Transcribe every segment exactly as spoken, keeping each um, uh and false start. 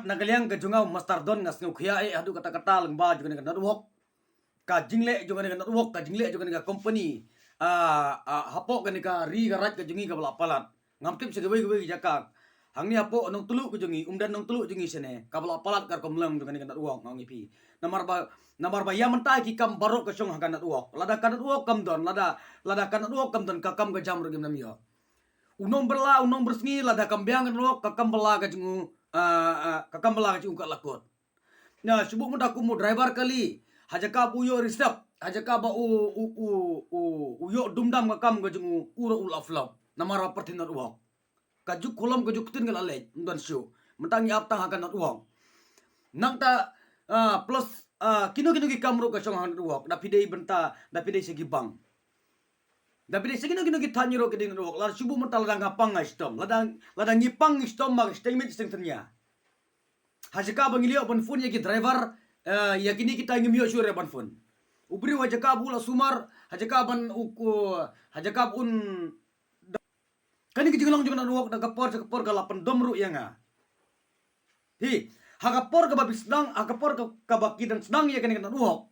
Na ka liang ka jong nga u Master Don nga sngewkhia eh haduh katta katta lyngba jong kane ka network. Ka jingleh jong kane ka network, ka jingleh jong kane ka company. Ah, ah, hapoh kane ka ri ka raij ka jong ngi kaba la palat. Ngam tip sha kiwei kiwei ki jaka. Hangne hapoh Nongtluh ka jong ngi, Umden Nongtluh jong ngi shane, kaba la palat ka rukom long jong kane ka network nga ong ïa phi. Namar ba, namar ba ïa mynta ki kam baroh ka shong ha ka network. Lada ka network kam don, lada, lada ka network kam don, ka kam ka jam ruh ngim ïoh. U nongbylla, u nongbyrsngi, lada kam biang ka network, ka kam bylla ka jong u, ah, ah, ka kam bylla ka jong u ka la kut. Na, shu buh mynta kum u driver kali, ha jaka ba u ïoh receive, ha jaka ba u, u, u, u, u ïoh dum dam ka kam ka jong u, u ruh u la flop. Namar ba pyrthei network. Ka juk khulom ka juk ktien ka la leit, ym don shuh. Mynta ngi ap tang ha ka network. Nangta, ah, plus, ah, kino kino ki kam ruh ka shong ha network. Da phi dei bynta, da phi dei sha ki bank. Da phi dei sha kino kino ki thaiñ ruh ki dei network. Lada shu buh mynta lada nga pang nga shitom. Lada, lada ngi pang ngi shitom ma ka shteng miet shteng thnia. Ha jaka ba ngi la ïoh ban phone ïa ki driver, eh, ïa kine kita ngim ïoh shuh re ban phone. U briew ha jaka ba u la sumar, ha jaka ban u, u, ha jaka ba un Kane ka jinglong jong ka network da ka por sha ka por ka la pyndom ruh ïa nga. Hi, ha ka por kaba phi sdang, ha ka por ka, kaba ki dang sdang ïa kane ka network,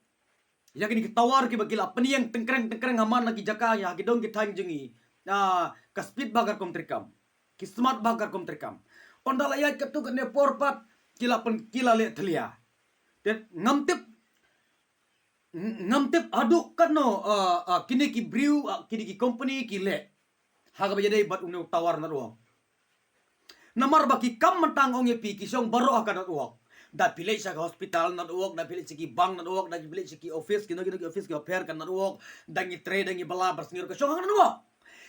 ïa kane ka tower kiba ki la pynïeng tyngkreng tyngkreng ha man la ki jaka ïa ki dong ki thaiñ jong ngi. Ah, ka speed ba ka rukom treikam. Ki smart ba ka rukom treikam. Ynda la ïaid katto katne por pat ki la pyn, ki la leh thlia. Te ngam tip, ngam tip haduh katno, ah, ah, kine ki briew, ah, kine ki company ki leh ha kaba ïadei bad une u tower network. Namar ba ki kam mynta nga ong ïa phi ki shong baroh ha ka network. Da phi leit sha ka hospital network, da phi leit sha ki bank network, da phi leit sha ki office, kino kino ki office kiba pher ka network, da ngi trei, da ngi bylla, ba sngewthuh ka shong ha ka network.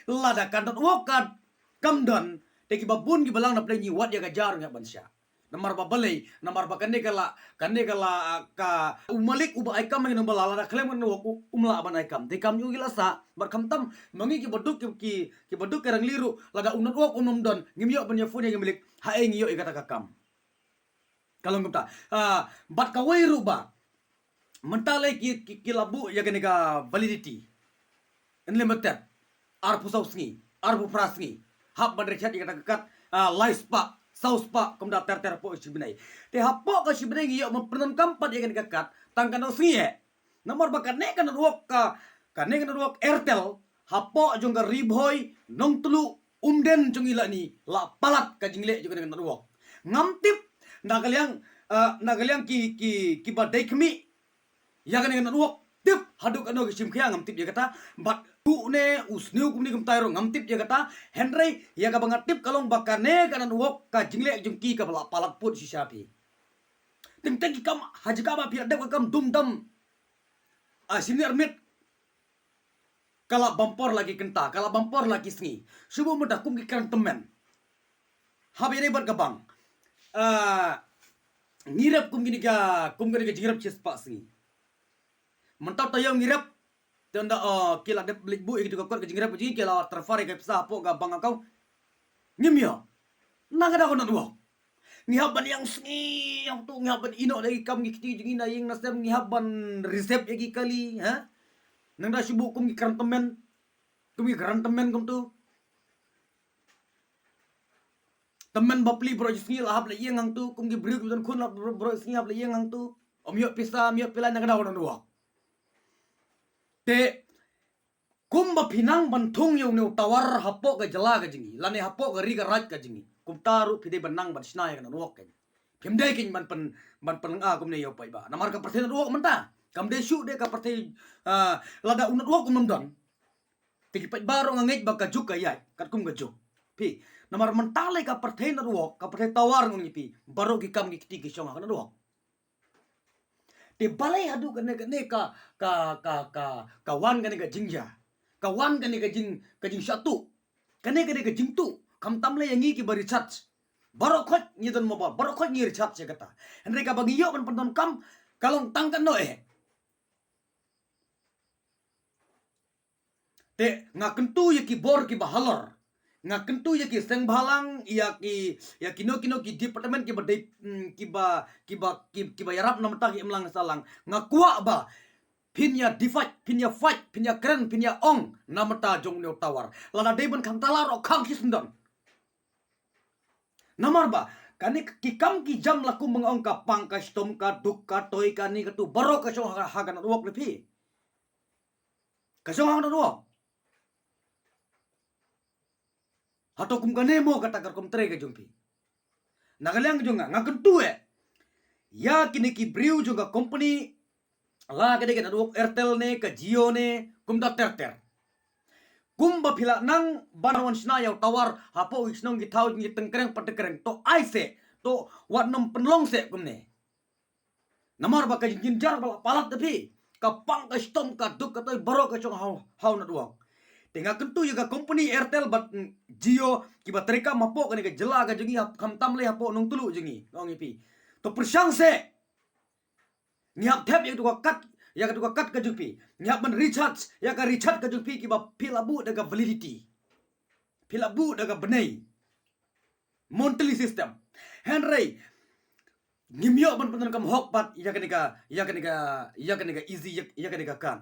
Lada ka network ka kam don, te kiba bun kiba lang na pdeng ngi wad ïa ka jar ngi hap ban shah. Namar ba balei, namar ba kane ka la, kane ka la, ah, ka u malik uba ai kam ha kine ba la, lada khlem ka network u, um lah ban ai kam. Te kam jong u ki la sah, bad khamtam ma ngi kiba duk ki, ki, kiba duk ki rangli ruh, lada u network um nym don, ngim ïoh ban ïa phone ïa ki malik, haei ngi ïoh ïa kata ka kam. Ka long kumta. Ah, bad kawei ruh ba mynta lei ki, ki, ki la buh ïa kane ka validity unlimited, arphew saw sngi, arphew phra sngi. Hap ban recharge ïa kata ka kad, ah, lai spah, saw spah, kumta ter ter hapoh shi bnai. Te hapoh ka shi bnai ngi ïoh ban pyndonkam pat ïa kane ka kad tang katno sngi eh. Namar ba kane ka network ka, kane ka network Airtel hapoh jong ka Ri Bhoi, Nongtluh, Umden jong ngi lani la palat ka jingleh jong kane ka network. Ngam tip na ka liang, ah, na ka liang ki, ki, kiba dei khmih ïa kane ka network, tip haduh katno ki shim khia ngam tip ïa kata. Bad u ne u sniew kumne kumtai ruh ngam tip ïa kata. Hynrei ïa kaba nga tip ka long ba kane ka network ka jingleh jong ki kaba la palat put shisha phi. Teng teng ki kam ha jaka ba phi la dep ka kam dum dam, ah, senior mit. Ka la bam por la ki kynta, ka la bam por la ki sngi. Shu buh mynta kum ki kren tymmen. Haba ïadei bad ka bank, ah, ngi rep kum kine ka, kum kine ka jingrep shispah sngi. Mynta taïew ngi rep. Te ynda, ah, ki la dep leit buh ïa kitu ka kot ka jingrep ka jong ngi, ki la transfer ïa ka pisa hapoh ka bank account. Ngim ïoh. Na ka daw ka network. Ngi hap ban ïeng sngi, hangtu ngi hap ban ïehnoh da ki kam ki kti jong ngi na ïing na sem, ngi hap ban receive ïa ki kali, ha? Nang da shu buh kum ki kren tymmen, kum ki kren tymmen kumtu. Tymmen bapli baroh shi sngi la hap la ïeng hangtu, kum ki briew ki ba don khun la baroh, baroh shi sngi hap la ïeng hangtu. Ym ïoh pisa, ym ïoh pisa, na ka daw ka network. Te kumba phi nang ban thung ïa une u tower hapoh ka jylla ka jong ngi, lane hapoh ka ri ka raij ka jong ngi, kumta ruh phi dei ban nang ban shna ïa ka network ka jong ngi. Phim dei kein ban pyn, ban pynlynga kumne ïa u paidbah. Namar ka pyrthei network mynta kam dei shuh de ka pyrthei, ah, lada u network um nym don, te ki paidbah ruh nga ngeit ba ka juk ka ïaid katkum ka juk. Phi, namar mynta lei ka pyrthei network, ka pyrthei tower nga ong ïa phi, baroh ki kam ki kti ki shong ha ka network. Te balei haduh kane, kane ka, ka, ka, ka, ka wan kane ka jingjia. Ka wan kane ka jing, ka jingshah tuh. Kane, kane ka jingtuh. Khamtam lei ïa ngi kiba recharge. Baroh khoit ngi don mobile, baroh khoit ngi recharge ïa kata. Hynrei kaba ngi ïoh ban pyndonkam ka long tang katno eh. Te nga kyntu ïa ki bor kiba halor. Nga kyntu ïa ki seng bhalang, ïa ki, ïa kino kino ki department kiba dei, mm, kiba, kiba, ki, kiba ïarap na bynta ki imlang sahlang. Nga kwah ba phin ïa defy, phin ïa fight, phin ïa kren, phin ïa ong na bynta jong une u tower. Lada dei ban khang tala ruh khang shisyndon. Namar ba Kane ki kam ki jam la kum ba nga ong, ka pang ka shitom ka duk ka toi kane ka tu baroh ka shong ha, ha ka network ne phi. Ka shong ha ka network. Hato kum kane mo kata ka rukom trei ka jong phi? Na ka liang jong nga, nga kyntu eh ïa kine ki briew jong ka company, la ka dei ka network Airtel ne, ka Jio ne, kumta ter ter. Kumba phi la nang ban wan shna ïa u tower hapoh ki shnong ki thaw jong ngi tengkreng pa tengkreng, to ai seh, to wat nym pynlong seh kumne. Namar ba ka jingjynjar ba la palat da phi, ka pang ka shitom ka duk ka toi baroh ka shong ha u, ha u network. Te nga kyntu ïa ka company Airtel bad, mm, Jio kiba treikam hapoh kane ka jylla ka jong ngi, hap, khamtam lei hapoh Nongtuluh jong ngi, nga ong ïa phi. To pyrshang seh. Ngi hap thep ïa katu ka card, ïa katu ka card ka jong phi. Ngi hap ban recharge ïa ka recharge ka jong phi kiba phi la buh da ka validity. Phi la buh da ka bnai. Monthly system. Hynrei ngim ïoh ban pyndonkam hok pat ïa kane ka, ïa kane ka, ïa kane ka easy, ïa, ïa kane ka card.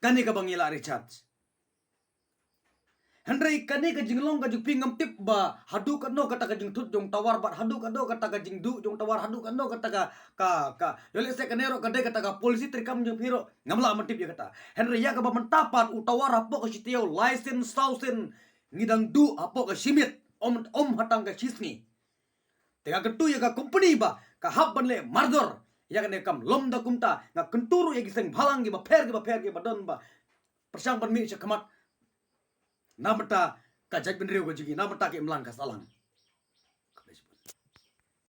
Kane kaba ngi la recharge. Hynrei kane ka jinglong ka jong phi ngam tip ba haduh katno kata ka jingthut jong tower bad haduh katno kata ka jingduh jong tower, haduh katno kata ka, ka, ka. Ïoh lehse kane ruh ka dei kata ka policy treikam jong phi ruh, ngam lah ban tip ïa kata. Hynrei ïa kaba mynta pat u tower hapoh ka shi taïew lai sien saw sien ngi dang duh hapoh ka shi miet, ym, ym hatang ka shi sngi. Te nga kyntu ïa ka company ba ka hap ban leh mardor ïa kane ka kam, lymda kumta nga kyntu ruh ïa ki seng bhalang kiba pher kiba pher kiba don ba pyrshang ban mih sha khmat na bynta ka jaitbynriew ka jong ngi, na bynta ka imlang ka sahlang.